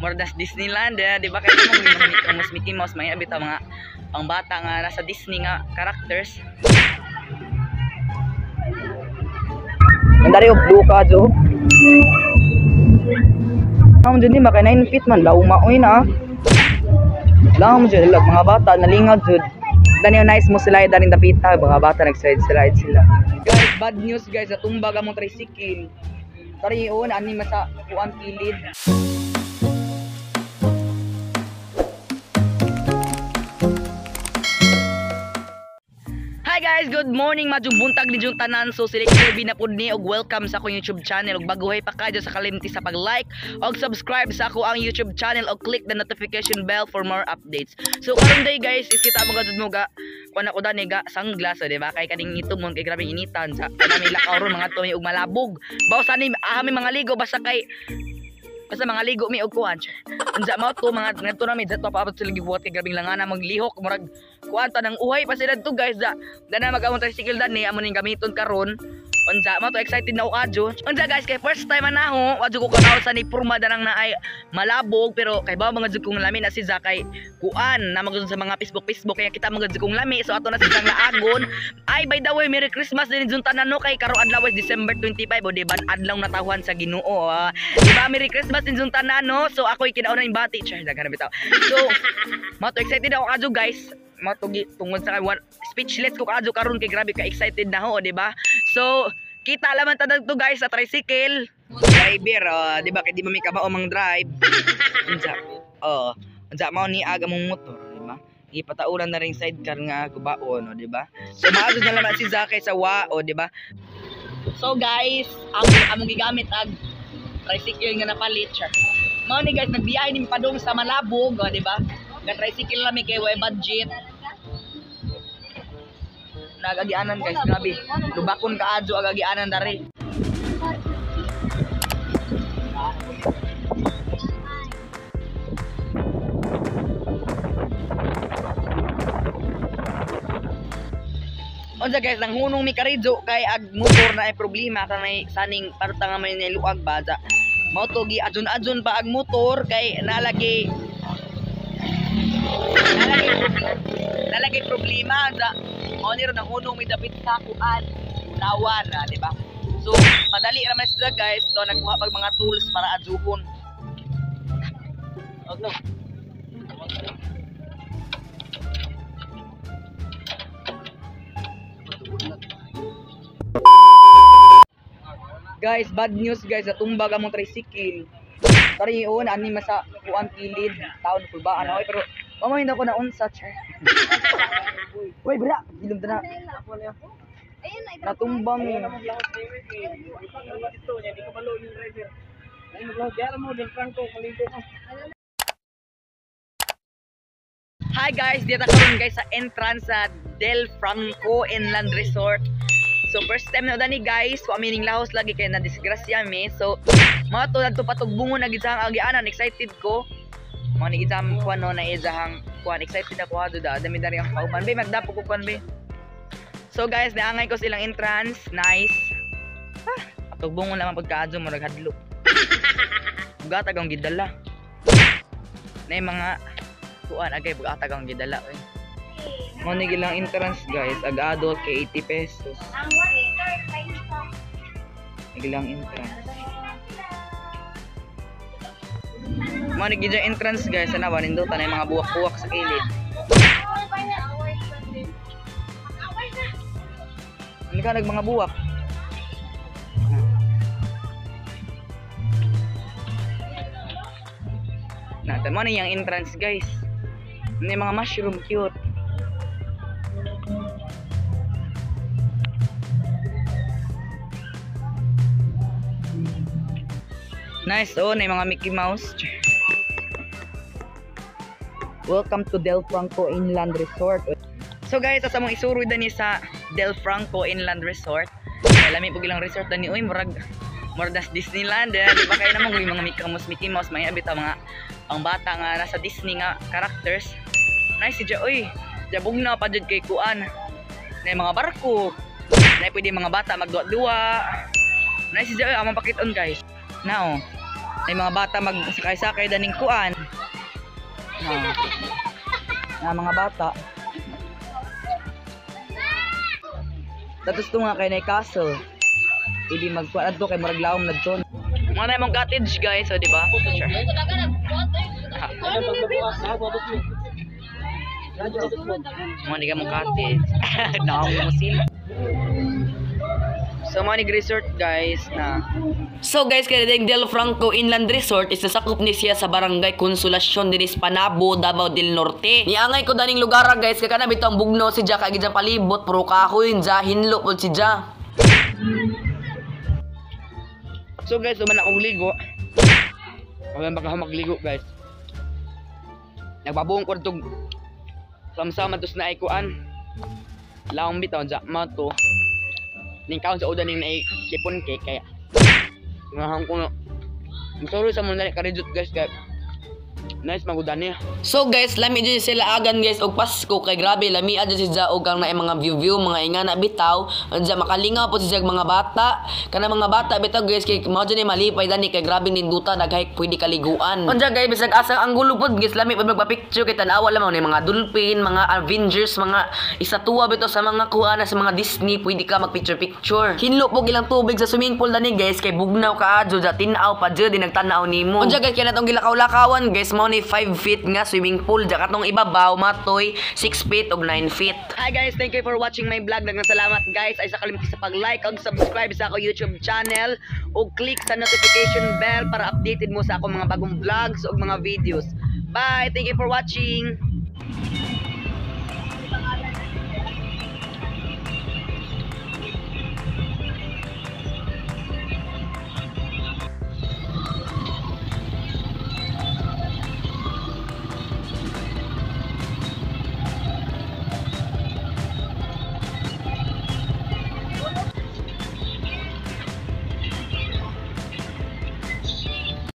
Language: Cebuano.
Mordas Disneyland, eh, di ba kay mo mga Mickey Mouse, Mickey Mouse, mga bitaw mga ang bata nga nasa Disney nga characters. Nandari og blue ka jo. Amo jud ni maka 9 feet man lauma oy na. Lang mo jud mga bata nalingad jud. Dani nice mo sila daning dapita mga bata nag-slide slide sila. Guys, bad news guys, natumbag among tricycle. Tari on ani masa kuan kilid. Hi guys, good morning, madyong buntag ni jung tanan. So sila Kirby na pud ni og welcome sa akong YouTube channel. Og baguhay pa kayo sa kalimti sa pag-like og subscribe sa ako ang YouTube channel og click the notification bell for more updates. So karon day guys, is kita mo gadud mo ga kuan ako dani ga sunglass, di ba? Kay kaning itumon kay grabe initan sa kanami lakaw ron mga to og malabog. Baw sani ahami mga ligo basta kay basta mga ligo mi og kuan. Unsa mao to mga ngadto na mi dito paabot sila gibuhat kay grabing langana maglihok murag kuan ta nang uhay pa sila dito guys. Da dana mag-among tricycle dani amo ning gamiton karon. Unsa mao to excited na ko kadyo. Unsa guys kay first time na ho, wa jud ko kanaw sa ni purma danang naay malabog pero kay ba mga jud kong lami na si Zakay kuan na magud sa mga Facebook Facebook kaya kita mga jud kong lami so ato na silang laagon. Ay by the way, Merry Christmas din jud tanan no kay karong adlaw is December 25 o di ba adlaw natawhan sa Ginoo. Di ba Merry Christmas din jud tanan no? So ako'y kinauna yung bati. Char daghan bitaw. So mao to excited ako kadyo guys. Matugi tungod sa speechless ko kadyo karon kay grabe ka excited na ho, di ba? So kita laman ta to guys sa tricycle driver, di ba kay di ba may kabao mang drive. Unsa? Oh, unsa mao ni aga mong motor, di ba? Ipatauran na ring sidecar nga gubaon, no, di ba? So maadto na laman si Zakay sa wao, di ba? So guys, ang among gigamit ag tricycle nga napalit. Mao ni guys nagbiyahe ni padung sa Malabog, di ba? Nga tricycle lang kay way budget. Nagagianan guys, grabe. Lubakon kaadyo agagianan dari. Unsa guys, nang hunong mi karidyo kay ag motor na ay problema kanay saning parta nga may niluag ba sa mao to gi adjon-adjon pa ag motor kay nalagi nalagi problema sa mao ni ron ang hunong mi dapit sa kuan unawan na, di ba? So madali ra man sila guys to nagkuha pag mga tools para adjuhon. Og no. Guys, bad news guys, natumbag among tricycle. Tari on ani masa kuan kilid, taon kulbaan oy pero mamahin ako na unsa char. Uy, bra, ilom ta na. Natumbang ni. Hi guys, dito karon guys sa entrance sa Del Franco Inland Resort. So first time na dani guys, wa mining lahos lagi kay na disgrasya mi. So mga to adto patugbungon na gid sa agianan, excited ko. Mga ni gid kuan no na izahang kuan, excited ako adto da. Dami dari ang kauban be, magdapo ko kuan be. So guys, naangay ko silang entrance, nice. Ah, patugbungon lamang pagkaadyo murag hadlok. Bugatag ang gidala. Nay mga kuan agay bugatag ang gidala oy. Mo ni gilang entrance guys, ag adult kay 80 pesos. Ang 1 liter 5. Gilang entrance. Mo ni gilang entrance guys, ana ba nindutan ay mga buwak-buwak sa kilid. Ano ka nag mga buwak? Nata mo ni yang entrance guys. May mga mushroom cute. Nice, oh, na mga Mickey Mouse. Welcome to Del Franco Inland Resort. So guys, asa mong isuroy dani sa Del Franco Inland Resort. Lami po gilang resort dani oy, murag murag Disneyland, eh, di ba kay namang mga Mickey Mouse, Mickey Mouse, mga bitaw mga ang bata nga nasa Disney nga characters. Nice si oy. Jabog na pa jud kay kuan. Na mga barko. Na pwede mga bata magduwa-duwa. Nice si oy, among pakiton guys. Now. Ay mga bata magsakay-sakay daning kuan. Na, na mga bata. Tapos to nga kay na castle. Pwede magkuan adto kay murag lawom na dton. Mga na imong cottage, guys, so di ba? Sure. Mga ni mong cottage. Naong mo sila. So mga ni resort, guys, na. So guys, kay ding Del Franco Inland Resort is nasakop ni siya sa Barangay Consolacion dinis Panabo, Davao del Norte. Niangay ko daning lugar, guys, kay kana bitaw ang bugno si Ja kay gidyan palibot puro kahoy ja, hinlo pod si Ja. So guys, human akong ligo. Wala baka ako magligo, guys. Nagbabuong ko itong samsama tos na ikuan. Laong bitaw ja ma to. Ning kaon sa udan ning naay chiffon cake kaya. Ngahang ko na. Sorry sa mga karijot, guys, kay nice magudan niya. So guys, lami jud sila agan, guys, og Pasko kay grabe lami adyo si Ja og ang naay mga view view mga ingana bitaw. Unsa makalingaw po si Jag mga bata. Kana mga bata bitaw, guys, kay mao jud ni malipay dani kay grabe ninduta naghay pwede kaliguan. Unsa guys, bisag asa ang gulo pod, guys, lami pud magpa-picture kay tan-awa lamang ni mga dolphin, mga Avengers, mga istatuwa bitaw sa mga kuana sa mga Disney, pwede ka mag-picture picture. Hinlo po ilang tubig sa swimming pool dani, guys, kay bugnaw kaadyo ja tin-aw pa jud di nagtan-aw nimo. Unsa guys, kay natong gilakaw-lakawan, guys, mao ni 5 feet nga swimming pool ja katong ibabaw matoy 6 feet og 9 feet. Hi guys, thank you for watching my vlog. Daghang salamat, guys. Ay sa kalimti sa pag-like ug subscribe sa ako YouTube channel ug click sa notification bell para updated mo sa akong mga bagong vlogs ug mga videos. Bye. Thank you for watching.